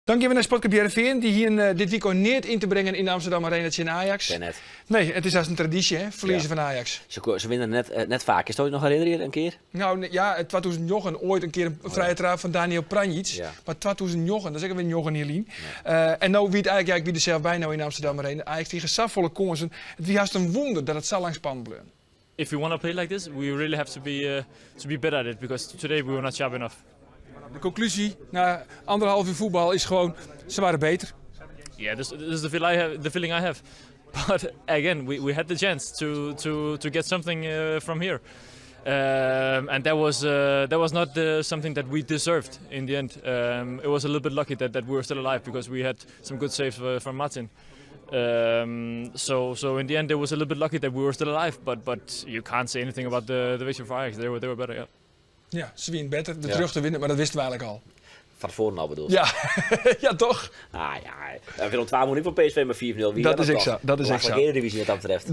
Dan gean we nei Sportklup Hearrenfean. Dy hiene dit wykein neat yn te bringen yn de Amsterdam Arena tsjin Ajax. Ken net. Nee, it is hast in tradysje, hè? Ferlieze Ja. fan Ajax. Se, se winne net, net faak. Kinsto dy noch herinnerje in kear? Nou, ja, 2009 oait in kear in frije traap fan Daniel Pranjic. Ja. Mar 2009, dat is ek alwer njoggen jier lyn. En no wie it eigentlik, ja, ik wie der sels by no yn de Amsterdam Arena. Ajax krige safolle kânsen. It wie hast in wûnder dat it sa lang spannend bleau. If we want to play like this, we really have to be better at it because today we were not sharp enough. De konklúzje nei anderhalf uur fuotbal is gewoan, se wiene better. Yeah, this is the feel I have, the feeling I have. But again, we had the chance to get something from here. And that was not something that we deserved in the end. It was a little bit lucky that we were still alive because we had some good saves from Martin. So in the end, it was a little bit lucky that we were still alive. But you can't say anything about the victory for Ajax. They were better. Yeah. Ja, se wiene better, de terjochte winner, mar dat wisten we eigentlik al. Fan tefoaren al bedoeld. Ja, ja toch? Ah ja, Willem II wûn ek fan PSV mei 4-0. Dat is ek sa, dat is ek sa. Earedivyzje wat dat betreft.